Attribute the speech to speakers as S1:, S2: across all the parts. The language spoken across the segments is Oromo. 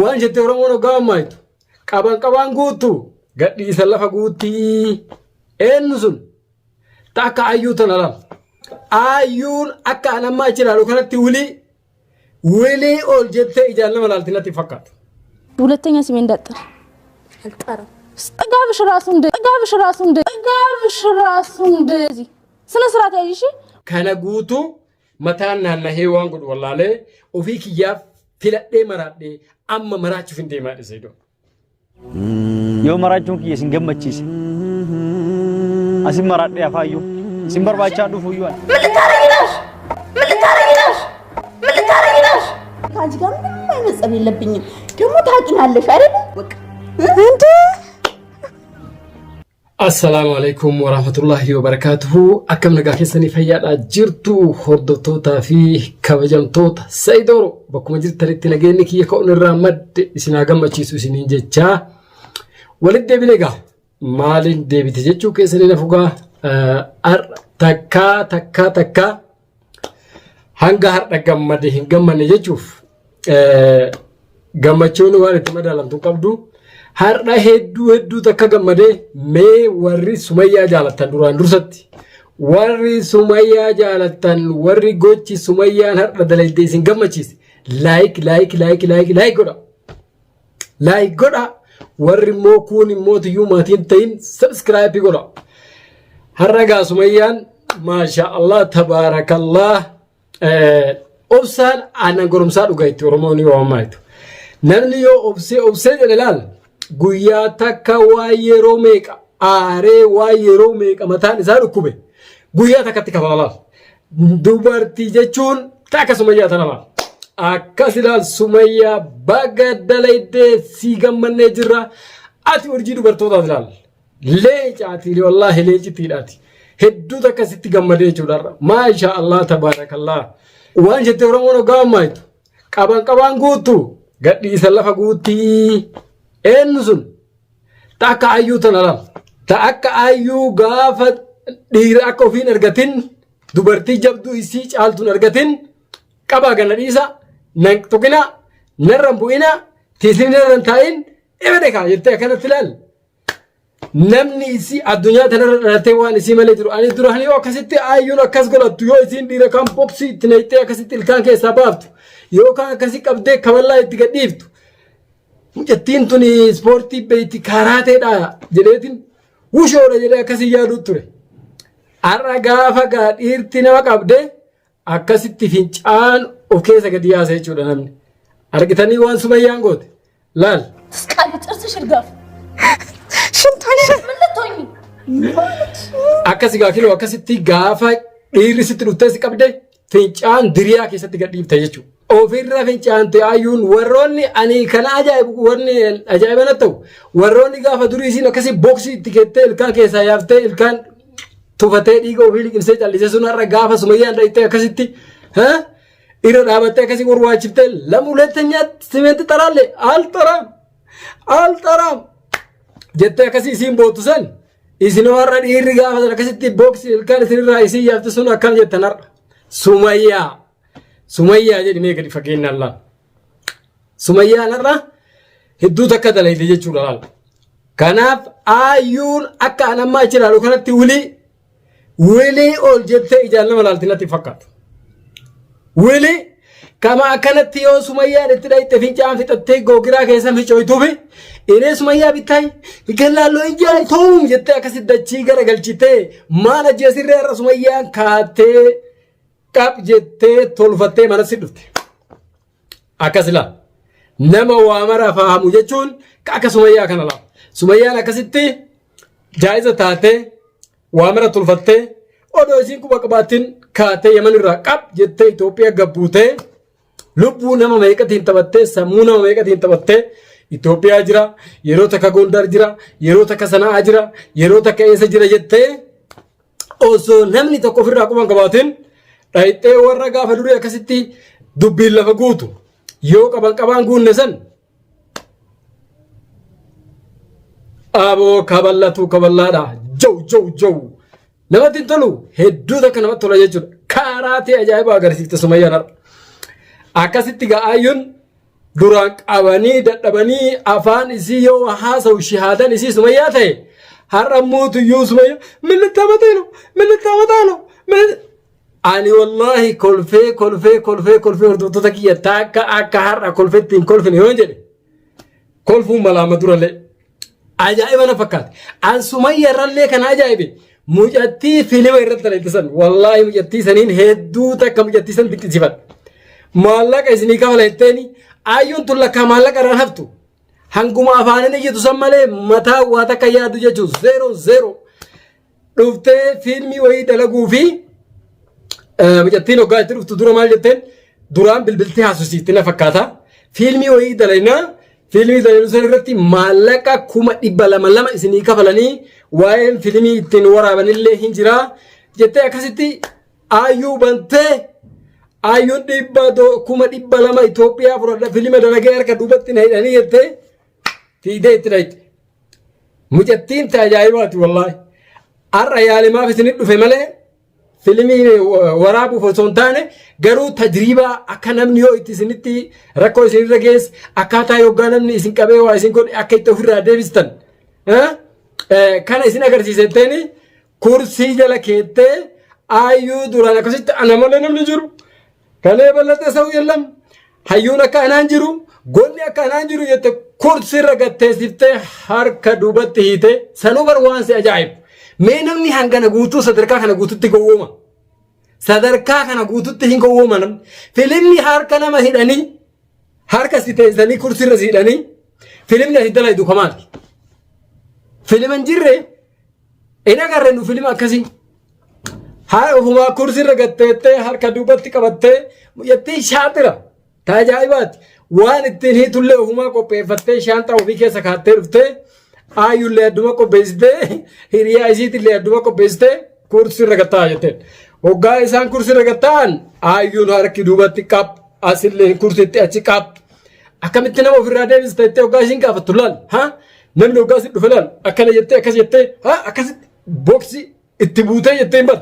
S1: Waan jette Oromoon hoggaa mammaayitu. Qaban qabaan guuttu gadhiisa lafa guuttii. Eenyu sun? Ta akka ayyuu tana laal. Ayyuun akka an amma achi ilaalu kanatti wilii wilii ol jettee ijaan nama laalti natti hin fakkaatu.
S2: ሁለተኛ ስሜ እንዳትጠሪ።
S3: አልጠራም።
S2: ጥጋብሽ ራሱ እንደ ጥጋብሽ ራሱ እንደ ጥጋብሽ ራሱ እንደዚህ ስነ ስርዓት ያዥ እሺ።
S1: Kana guutuu mataan naannahee waan godhu wallaalee ofii kiyyaaf filadhee maraadhee amma maraachuuf hin deemaa dhise idoo.
S4: Yoo maraachuun kiyya isin gammachiise. Asin maraadhee hafaayyuu. Isin barbaachaa dhufuyyuu ani.
S3: ምን ልታረጊ ነው? ምን ልታረጊ ነው? ምን ልታረጊ ነው? ከአንቺ ጋር ምንም አይነት ጸብ የለብኝም። ደግሞ ታውቂናለሽ አይደል? በቃ
S2: እንዴ።
S1: Assalaamu alaikum warahmatullahi wabarakatuhu. Akkam nagaa keessanii fayyaadha jirtu hordoftootaa fi kabajamtoota Sa'iid Oro bakkuma jirtanitti nageenyi kiyya ka'uun irraa madde isin haa gammachiisu isiniin jechaa walitti deebine egaa maaliin deebite jechuu keessanii nafu gaa har'a takkaa takkaa takkaa hanga har'a gammade hin gammanne jechuuf gammachuun waan itti madaalamtu hin qabdu. Har'a hedduu hedduu takka gammadee mee warri Sumayyaa jaalattan duraan dursatti warri Sumayyaa jaalattan warri gochi Sumayyaan har'a dalayde isin gammachiise like like like like like godha. Like godha warri immoo kuun immoo tiyyuu maatiin ta'in subscribe godha. Har'a gaa Sumayyaan maasha Allah tabaarakallah obsaan aannan goromsaa dhuga itti Oromoon yoo ammaatu. Namni yoo obsee obsee jedhe laal guyyaa takka waa yeroo meeqa aaree waa yeroo meeqa mataan isaa dhukkube guyyaa takkatti kafala laal. Dubartii jechuun ta akka Sumayyaa tana laal. Akkas ilaal Sumayyaa baga dalaydee sii gammannee jirra. Ati urjii dubartootaati laal. Leencaati wallaahi leencittiidhaati. Hedduu takka sitti gammadee jechuudha. Maasha Allah tabaarakallah. Waan jettee Oromoon hoggaa ammaaytu. Qaban qabaan guuttu gadhiisa lafa guuttii. Eenyu sun? Ta akka ayyuu tana laal. Ta akka ayyuu gaafa dhiira akka ofiin argatin dubartii jabduu isii caaltuun argatin qabaa ganna dhiisa nan tuqina narra hin bu'ina tiisni narra hin taa'in ebede kaa jettee akkanatti ilaal. Namni isii addunyaa tanarra dhalatee waan isii malee jiru. Ani duraan yoo akkasitti ayyuun akkas godhattu yoo isiin dhiira kaan boksii itti naqxee akkasitti ilkaan keessaa baaftu yookaan akkasii qabdee kaballaa itti gadhiiftu. Mucattiin tun ispoortii beeyti kaaraateedha jedheetiin wushoodha jedhee akkasii yaaduu ture. Har'a gaafa gaa dhiirti nama qabde akkasitti fincaan of keessa gadi yaasa jechuudha namni. Argitanii waan Sumayyaan goote? Laal.
S2: ትስቃለች። ጥርስሽ ይርገፍ። ምን ልትሆኚ?
S1: Akkasi gaa kiloo akkasitti gaafa dhiirri sitti dhuftee si qabde fincaan diriyaa keessatti gad dhiifte jechuudha. Ofirra fincaante ayyuun warroonni ani kana ajaa'ibu warni ajaa'iba na ta'u warroonni gaafa durii isiin akkasii boksii itti kettee ilkaan keessaa yaaftee ilkaan tufatee dhiiga ofii liqimsee callisee sun har'a gaafa Sumayyaan dhayxee akkasitti irra dhaabattee akkasii warwaachiftee lama hulettenyaa simeenti xaraalle alxaraam alxaraam jettee akkasii isiin boottu san isin warra dhiirri gaafa san akkasitti boksii ilkaan isinirraa isin yaafte sun akkana jettan har'a Sumayyaa Sumayyaa jedhi mee gadi fageenyaan laal Sumayyaan har'a hedduu takka dalayte jechuudha laal. Kanaaf ayyuun akka an amma achi ilaalu kanatti wilii wilii ol jettee ijaan nama laalti natti fakkaatu. Wilii kama akkanatti yoo Sumayyaan itti dhayxe fincaan fixattee googiraa keessa fincooytuufi inee Sumayyaa bittaay galaalloo ijaan toom jettee akkasitti dachii gara galchitee maal ajjeesirree har'a Sumayyaan kaattee qab jettee tolfattee mana si dhufte. Akkas ilaal. Nama waa mara fahamu jechuun akka Sumayyaa kana laal. Sumayyaan akkasitti jaa'iza taatee waa mara tolfattee odoo isiin quba qabaattiin kaatee Yaman irraa qab jettee Itoophiyaa gabbuutee lubbuu nama meeqatiin taphattee sammuu nama meeqatiin taphattee Itoophiyaa jira yeroo takka Gondar jira yeroo takka Sana'aa jira yeroo takka eessa jira jettee osoo namni tokko ofirraa quba hin qabaatin dhayxee warra gaafa durii akkasitti dubbiin lafa guutu yoo qaban qabaan guunne san aboo kaballatu kaballaadha jaw jaw jaw namatti hin tolu hedduu takka namatti tola jechuudha kaaraatee ajaa'iba agarsiifte Sumayyaan har'a akkasitti ga'aayyuun. Duraan qabanii dadhabanii afaan isii yoo haasa'u shihaadan isii Sumayyaa ta'e har'a mootuyyuu Sumayyaa ምን ልታመጣ ነው? ምን ልታመጣ ነው? Ani wallaahi kolfee kolfee kolfee kolfee, hordoftoota kiyya, takka akka har'a kolfetti hin kolfine yoo jedhe kolfuun malaama durallee. Ajaa'iba na fakkaate. An Sumayya irrallee kan ajaa'ibe mucattii fiilima irratti dalagde san, wallaahi mucattii saniin hedduu takka mucattii san dinqisiifadha. Maallaqa isinii kafala jetteeni ayyuun tun lakkaa maallaqa irraan haftu. Hanguma afaaniin iyyitu san malee mataa waa takka yaaddu jechuun zero zero. Dhuftee fiilmii wayii dalaguu fi mucattiin hoggaa itti dhuftu dura maal jetteen, duraan bilbiltee haasofsiisti na fakkaata. Fiilmii wayii dalagnaa, fiilmii dalagnuu san irratti maallaqa 200,000 isinii kafalanii, waa'een fiilmii ittiin waraabanillee hin jiraa jettee akkasitti ayyuu bantee, ayyuun 200,000 Itoophiyaa fudhadha, fiilma dalagee harka duubatti na hidhanii jettee fiidee itti dhayite. Mucattiin tajaa'ibaati wallaahi. Har'a yaalimaaf isinit dhufe malee fiilmii waraabuuf osoo hin taane, garuu tajriibaa akka namni yoo itti isinitti rakkoo isinirra geesse, akkaataa yoggaa namni isin qabee waa isin godhe akka itti ofirraa deebistan kana isin agarsiisetteeni kursii jala keettee ayyuu duraan akkasitti ana malee namni jiru kalee bal'ate sa'u የለም, hayyuun akka anaan jiru, gonni akka anaan jiru jette kursirra gatteessiftee harka duubatti hiite. Sanuu bar waan si ajaa'ibu, mee namni hangana guutuu sadarkaa kana guututti gowwooma? Sadarkaa kana guututti hin gowwooma namni. Filimni harka nama hidhanii, harka si teessanii, kursirra si hidhanii filimni asi dalaydu kamaati? Filima hin jirre hin agarre nu filima akkasii. Haa, ofumaa kursirra gatteettee harka duubatti qabattee mucattiin shaatira taajaa'ibaati. Waan ittiin hiitullee ofumaa qopheeffattee shaanxaa ofii keessa kaattee dhuftee, aayyullee adduma qopheessitee, hiriyaa isiitillee adduma qopheessitee kursirra gattaa jetteen. Hoggaa isaan kursirra gattaa'an aayyuun harki duubatti qab, asillee kursitti achi qab. Akkamitti nama ofirraa deebista jettee hoggaa isiin gaafattu laal, ha, namni hoggaa si dhufe laal, akkana jettee, akkas jettee, ha, akkasitti boksii itti buutee jettee hin bar.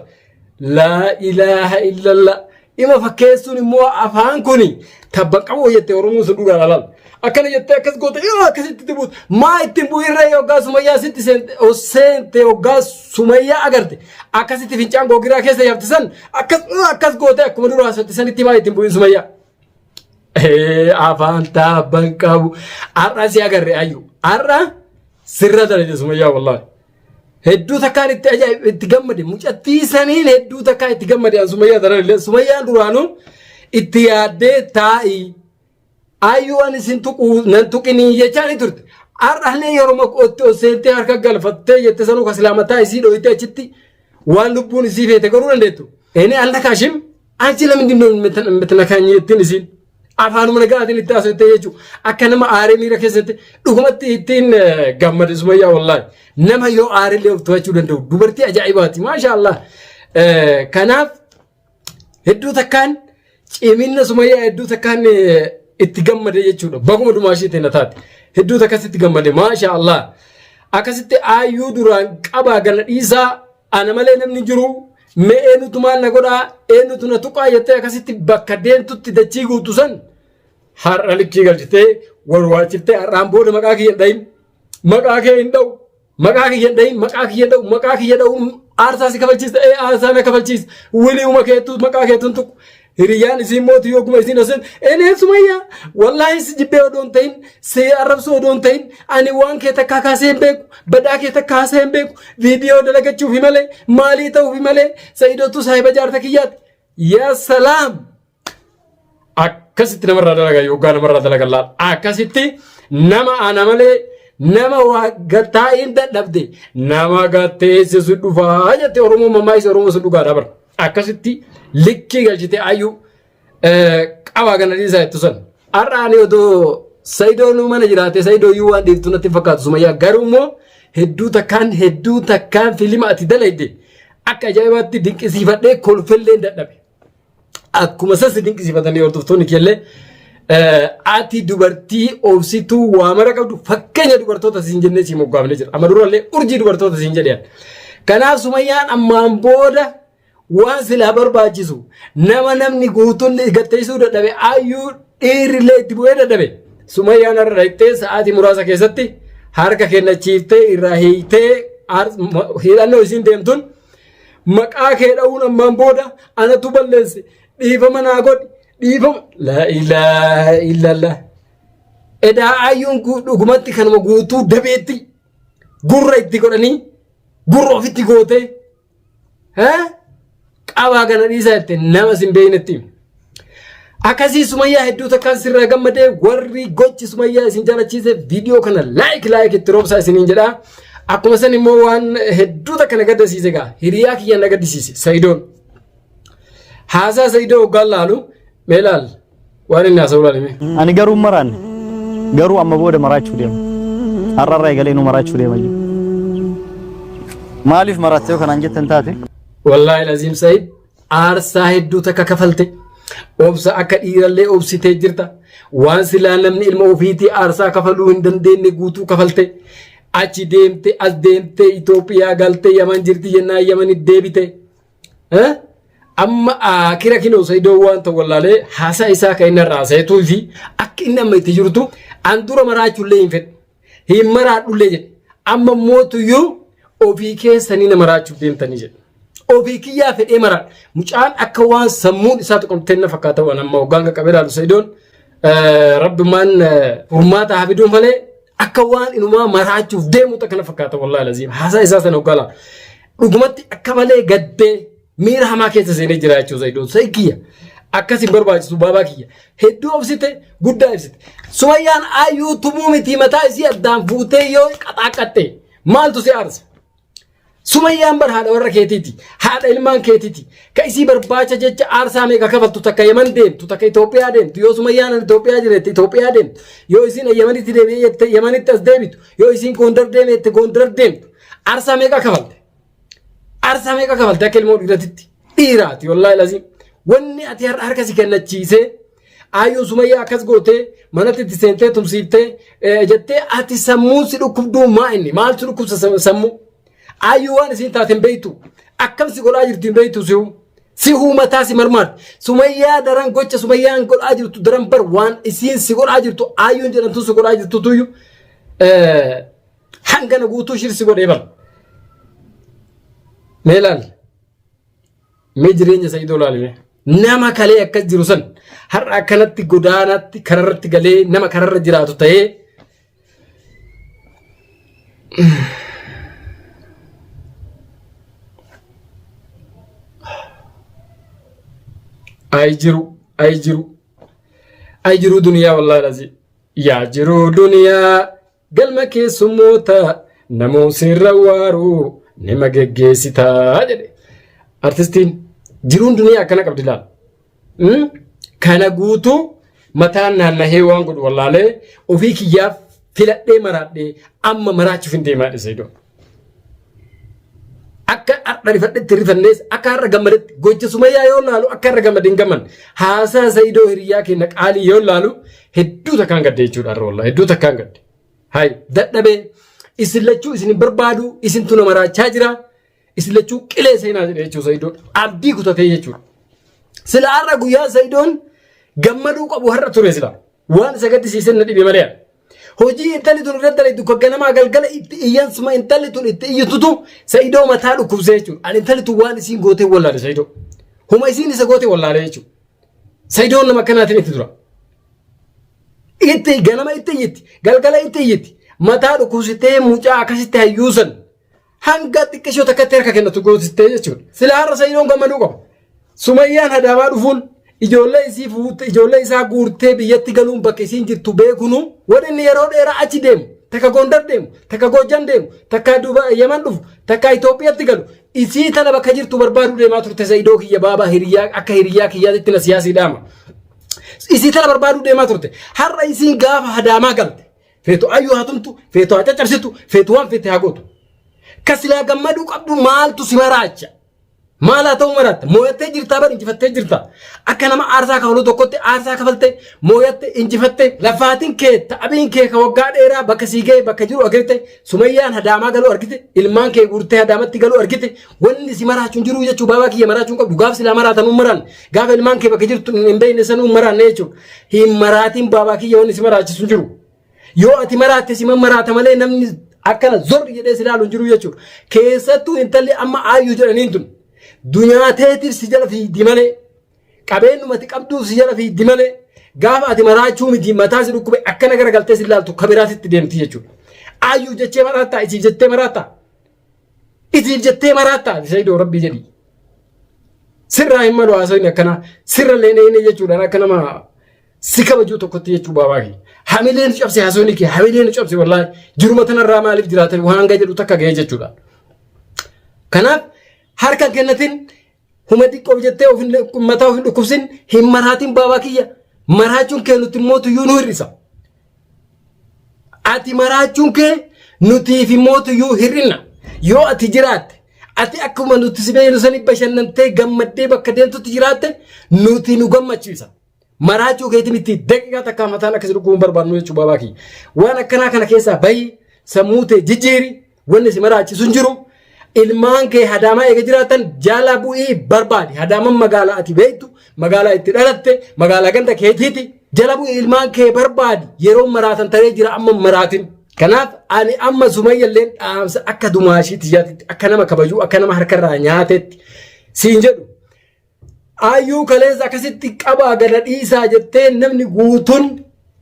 S1: Laa ilaaha illallah. Ima fakkeessuun immoo afaan kuni tabba qabu jettee Oromoon sun dhugaadha laal. Akkana jettee akkas goote yoo akkasitti itti buute, maa ittiin bu'irra hoggaa Sumayyaa sitti seente, hoggaa Sumayyaa agarte akkasitti fincaan gogiraa keessa yaabte san akkas akkas goote, akkuma dura haasofte sanitti maa ittiin bu'in Sumayyaa? Afaan taabban qabu. Har'a si agarre ayyu. Har'a sirra dalage Sumayyaa wallaahi. Hedduu takkaan itti ajaa'ib itti gammade, mucattii saniin hedduu takkaan itti gammade an Sumayyaa daran. Sumayyaan duraanuu itti yaaddee taa'ii ayyuu ani sin tuquu nan tuqinii jechaa ni turte. Har'allee yeroo itti ol seentee harka galfattee jette sanuu kaslaamataa isii dhoyitee achitti waan lubbuun isii feete garuu dandeettu. Inni አልነካሽም አንቺ ለምንድን ነው የምትነካኝ jettiin isiin afaanuma nagaatiin itti haasofte jechuudha. Akka nama aaree miira keessatti dhugumatti ittiin gammade Sumayyaa wallaahi. Nama yoo aarillee of to'achuu danda'u dubartii ajaa'ibaati, maasha Allah. Kanaaf hedduu takkaan cimina Sumayyaa hedduu takkaan itti gammade jechuudha. Baguma dhumaa ishee na taate. Hedduu takkasitti gammade, maasha Allah. Akkasitti aayyuu duraan qabaa gana dhiisaa, ana malee namni jiru, mee eenyutu maal na godhaa, eenyutu na tuqaa jettee akkasitti bakka deemtutti dachii guutu san har'a likkii galchitee walwaachiftee, har'aan booda maqaa kiyya hin dhahin, maqaa kee hin dha'u, maqaa kiyya hin dhahin, maqaa kiyya dha'u, maqaa kiyya dha'u aarsaa si kafalchiista, ee aarsaa na kafalchiisa, wiliuma keettu maqaa keetu hin tuqu. Hiriyyaan isiin mootii yogguma isiin osin enee Sumayyaa, wallaahi si jibbee odoo hin ta'in, si arrabsuu odoo hin ta'in, ani waan kee takkaa kaasee hin beeku, badaa kee takkaa kaasee hin beeku, viidiyoo dalagachuufi malee, maalii ta'uufi malee, Sa'iidootu saahiba jaarta kiyyaati. Yaa salaam! Akkasitti namarraa dalaga, yoggaa namarraa dalagan laal. Akkasitti nama ana malee nama waa gattaa'iin dadhabde nama gatteessisu dhufaa jette Oromoo, mammaaksa Oromoo sun dhugaadha bara. Akkasitti likkii galchite ayyuu qabaa kana dhiisaa jettu san. Har'a ani odoo Sa'idoon mana jiraate, Sa'idoo iyyuu waan dhiiftu natti hin fakkaatu Sumayyaa, garuu immoo hedduu takkaan fiilima ati dalayde akka ajaa'ibaatti dinqisiifadhee kolfellee dadhabe. Akkuma sassi dinqisiifatanii hordoftoonni keellee, ati dubartii obsituu waa mara qabdu, fakkeenya dubartoota siin jennee siin moggaafnee jira. Amma durallee urjii dubartoota siin jedhan. Kanaaf Sumayyaan ammaan booda waan silaa barbaachisu, nama namni guutuun gatteessuu dadhabe, ayyuu dhiirrillee itti bu'ee dadhabe. Sumayyaan har'a dhaqxee sa'aatii muraasa keessatti harka kennachiiftee irraa hiiktee hidhannoo isiin deemtun maqaa kee dha'uun ammaan booda anatu balleesse dhiifama naa godhi dhiifama laa ilaaha illallah. Edaa ayyuun dhugumatti kanuma guutuu dabeetti gurra itti godhanii gurra ofitti gootee qabaa kana dhiisaa jette nama sin beeknetti himi. Akkasii Sumayyaa hedduu takkaan sirraa gammadee warri gochi Sumayyaa isin jaalachiise viidiyoo kana laayik laayik itti roobsaa isiniin jedhaa. Akkuma san immoo waan hedduu takka na gaddisiise gaa hiriyaa kiyya na gaddisiise Sa'idoon. Haasaa Sa'idoo hoggaan laalu mee laal waan inni haasa'u laali mee.
S4: Ani garuu hin maraanne. Garuu amma booda maraachuu deema. Har'a irraa eegalee nu maraachuu deema jiru. Maaliif maraatte yoo kanaan jettan taate?
S1: Wallaahi Laziim Sa'id aarsaa hedduu takka kafalte. Obsa akka dhiirallee obsitee jirta. Waan silaa namni ilma ofiitii aarsaa kafaluu hin dandeenye guutuu kafalte. Achi deemte as deemte Itoophiyaa galte Yaman jirti jennaan Yamanitti deebite. Amma akira kinoo Sa'idoo waan ta'u wallaalee haasaa isaa kan inni irraa haasayetuu fi akka inni amma itti jirtu an dura maraachuullee hin fedhu. Hin maraadhullee jedhe. Amma mootuyyuu ofii keessanii na maraachuuf deemtanii jedhe. Ofii kiyyaa fedhee maraadha. Mucaan akka waan sammuun isaa tuqamtee na fakkaata waan amma hoggaan qaqqabee ilaalu Sa'idoon rabbummaan furmaata haa fiduu malee akka waan inumaa maraachuuf deemu takka na fakkaata wallaahi laziim. Haasaa isaa sana hoggaa laala. Dhugumatti akka malee gaddee miira hamaa keessa seenee jira jechuudha Sa'idoon. Sa'i kiyya akkas hin barbaachisu baabaa kiyya. Hedduu obsite guddaa ibsite. Sumayyaan ayyuu tumuu miti mataa isii addaan fuutee yoo qaxaaqqatte maaltu si aarsa? Sumayyaan bar haadha warra keetiiti. Haadha ilmaan keetiiti. Ka isii barbaacha jecha aarsaa meeqa kafaltu takka Yaman deemtu takka Itoophiyaa deemtu yoo Sumayyaan Itoophiyaa jirette Itoophiyaa deemtu yoo isiin Yamanitti deebi'ee jette Yamanitti as deebitu yoo isiin Gondar deeme jette Gondar deemtu aarsaa meeqa kafalte? Aarsaa meeqa kafalte akka ilmoo dhiiratitti? Dhiiraati wallaahi laziim. Wanni ati har'a harka si kennachiisee Aayyuun Sumayyaa akkas gootee manatti itti seentee tumsiiftee jettee ati sammuun si dhukkubduu maa inni maal si dhukkubsa sammuu? Aayyuu waan isiin taate hin beektu. Akkam si godhaa jirtu hin beektu si'uu. Sihuu mataa si marmaarti. Sumayyaa daran gocha Sumayyaan godhaa jirtu daran bar waan isiin si godhaa jirtu aayyuun jedhamtu si godhaa jirtu tuyyu hangana guutuu shir si godhee bar. Mee laal. Mee jireenya Sa'idoo laali mee. Nama kalee akkas jiru san har'a akkanatti godaanaatti kararratti galee nama kararra jiraatu ta'ee ay jiru ay jiru ay jiru duniyaa wallaahi lazii yaa jiru duniyaa Galma keessummoota namuu sirra waaru nima geggeessitaa jedhe. Artistiin jiruun duniyaa akkana qabdi laal. Kana guutuu mataan naannahee waan godhu wallaalee ofii kiyyaaf filadhee maraadhee amma maraachuuf hin deemaa dhise idoo. Akka har'a rifadhetti rifannees akka har'a gammadetti gocha Sumayyaa yoo laalu akka har'a gammade hin gammanne. Haasaa Sa'idoo hiriyaa keenya qaalii yoo laalu hedduu takkaan gadde jechuudha har'a wallahi hedduu takkaan gadde. Hay dadhabee isin lachuu isin hin barbaadu isintu na maraachaa jira isin lachuu qilee seenaa jedhe jechuudha Sa'idoon abdii kutatee jechuudha. Sila har'a guyyaa Sa'idoon gammaduu qabu har'a ture sila waan isa gaddisiisen na dhibe malee. Hojii intalli tun irratti dalagdu kan ganamaa galgala itti iyyan suma intalli tun itti iyyitutu Sa'idoo mataa dhukkubsee jechuudha. Ani intalli tun waan isiin gootee wallaale Sa'idoo. Huma isiin isa gootee wallaale jechuudha. Sa'idoon nama akkanaatiin itti dura. Itti ganama itti iyyiti galgala itti iyyiti mataa dhukkubsitee mucaa akkasitti hayyuusan hanga xiqqishoo takkatti harka kennatu goosistee jechuudha. Sila har'a Sa'idoon gammaduu qaba. Sumayyaan hadaamaa dhufuun ijoollee isii fuute ijoollee isaa guurtee biyyatti galuun bakka isiin jirtu beekunu waan inni yeroo dheeraa achi deemu takka Gondar deemu takka Goojjam deemu takka Duba Yaman dhufu takka Itoophiyaatti galu isii tana bakka jirtu barbaaduu deemaa turte Sa'idoo kiyya baabaa hiriyaa akka hiriyaa kiyyaatti na siyaasii dhaama. Isii tana barbaaduu deemaa turte har'a isiin gaafa hadaamaa galte Feetu ayyuu haa tumtu, feetu haa caccabsitu, feetu waan feete haa gootu. Ka silaa gammaduu qabdu maaltu si maraacha? Maal haa ta'u maraatta? Mooyattee jirtaa bar injifattee jirta. Akka nama aarsaa kafaluu tokkotti aarsaa kafalte mooyatte injifatte lafaatiin kee ta'abiin kee ka waggaa dheeraa bakka sii ga'e bakka jiru agarte sumayyaan hadaamaa galuu argite ilmaan kee guurtee hadaamatti galuu argite wanni si maraachuun jiruu jechuu baabaa kiyya maraachuun qabdu gaaf silaa maraatanuu maraan gaafa ilmaan kee bakka jirtu hin beekne sanuu maraanne jechuudha. Hin maraatiin baabaa kiyya wanni si maraachisu hin jiru. Yoo ati maraatte sima maraata malee namni akkana zorri jedhee si ilaalu hin jiru jechuudha. Keessattuu intalli amma aayyuu jedhaniin tun dunyaa teetiif si jala fiigdi malee qabeenyumati qabduuf si jala fiigdi malee gaafa ati maraachuu miti mataa si dhukkube akkana garagaltee si ilaaltu kabiraatitti deemti jechuudha. Aayyuu jechee maraattaa isiif jettee maraattaa isiif jettee maraattaa Saidoo rabbii jedhi. Sirraa hin malu haasawni akkanaa sirra illee jechuudhaan akka nama si kabajuu tokkotti jechuu baabaa kee. Hamilee nu cabse haasawni kee hamilee nu cabse wallaahi jiruma tanarraa maaliif jiraatan waan hanga jedhu takka ga'ee jechuudha. Kanaaf harka hin kennatin huma xiqqoof jettee of hin- mataa of hin dhukkubsin hin maraatin baabaa kiyya maraachuun kee nuti immoo tuyyuu nu hir'isa. Ati maraachuun kee nutiif immoo tuyyuu hir'ina. Yoo ati jiraatte ati akkuma nuti si beeknu sani bashannantee gammaddee bakka deemtutti jiraatte nuti nu gammachiisa. Maraachuu keetii miti daqiiqaa takkaa mataan akkasi dhukkubuun barbaadnu jechuu baabaa kiyya. Waan akkanaa kana keessaa bahi sammuu tee jijjiiri wanni si maraachisu hin jiru. Ilmaan kee hadaamaa eega jiraatan jala bu'ii barbaadi. Hadaaman magaalaa ati beektu, magaalaa itti dhalatte, magaalaa ganda keetiiti. Jala bu'ii ilmaan kee barbaadi. Yeroo maraatan taree jira amma maraatin. Kanaaf ani amma sumayyalleen dhaamsa akka dumaashii tiyyaatitti akka nama kabajuu akka nama harkarraa nyaatetti siin jedhu Ayyuu kaleessa akkasitti qabaa gada dhiisaa jettee namni guutuun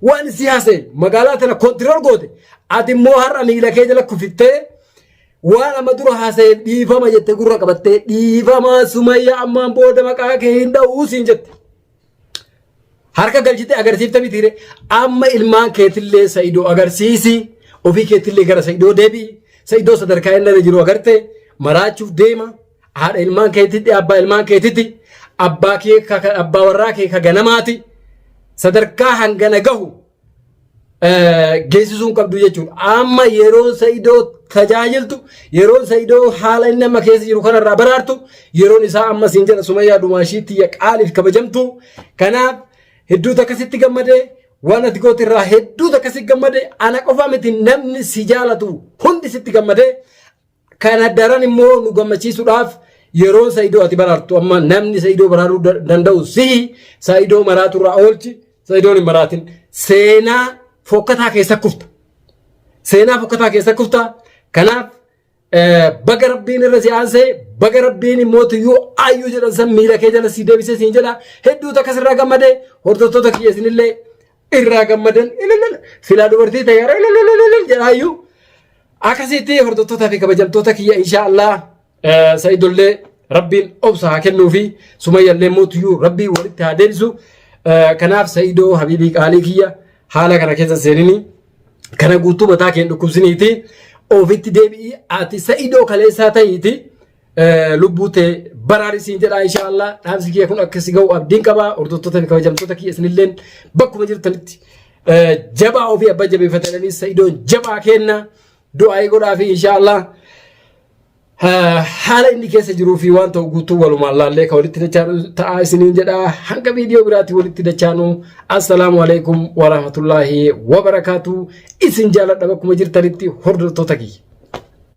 S1: waan si haasa'e magaalaa tana kontirool goote ati immoo har'a miila kee jala kufittee waan amma dura haasa'e dhiifama jettee gurra qabattee dhiifama sumayya ammaan booda maqaa kee hin dha'uu siin jette. Harka galchitee agarsiifta mitiire amma ilmaan keetillee Sa'idoo agarsiisi ofii keetillee gara Sa'idoo deebi'i Sa'idoo sadarkaa inni irra jiru agarte maraachuuf deema. Haadha ilmaan keetitti abbaa ilmaan keetitti abbaa kee abbaa warraa kee ka ganamaati sadarkaa hangana gahu geessisuu hin qabdu jechuudha. Amma yeroon Sa'idoo tajaajiltu yeroon Sa'idoo haala inni amma keessa jiru kanarraa baraartu yeroon isaa amma siin jedha Sumayyaa Dumaashiitti qaaliif kabajamtu. Kanaaf hedduu takka sitti gammadee waan ati goote irraa hedduu takka sitti gammadee ana qofa miti namni si jaalatu hundi sitti gammadee Kana daran immoo nu gammachiisuudhaaf yeroon Sa'idoo ati baraartu amma namni Sa'idoo baraaruu danda'u sihi Sa'idoo maraatu irraa oolchi Sa'idoon hin maraatin seenaa fokkataa keessa kufta. Seenaa fokkataa keessa kufta. Kanaaf baga rabbiin irra si aansee baga rabbiin immoo tuyyuu ayyuu jedhan san miila kee jala si deebisee siin jedha hedduu takka sirraa gammade hordoftoota kiyya isinillee irraa gammadan ililil silaa dubartii ta'e ililil jedhaayyuu akkasitti hordoftoota fi kabajamtoota kiyya insha Allah Sa'idollee rabbiin obsa haa kennuu fi Sumayyallee mootuyyuu rabbii walitti haa deebisu kanaaf Sa'idoo habiibii qaalii kiyya haala kana keessa seenini kana guutuu mataa kee hin dhukkubsiniiti ofitti deebi'i ati Sa'idoo kaleessaa ta'iiti lubbuu tee baraari siin jedha insha Allah dhaamsi kiyya kun akka si ga'u abdiin qaba hordoftoota fi kabajamtoota kiyya isinilleen bakkuma jirtanitti jabaa ofii abbaa jabeeffatanii sa'idoon jabaa kenna du'aa'ii godhaa fi insha Allah haala inni keessa jiruu fi waan ta'u guutuu walumaan laallee kan walitti dachaanu ta'aa isiniin jedha hanga viidiyoo biraatti walitti dachaanu assalaamu alaikum warahmatullaahi wabarakaatu isin jaaladha bakkuma jirtanitti hordoftoota kiyya.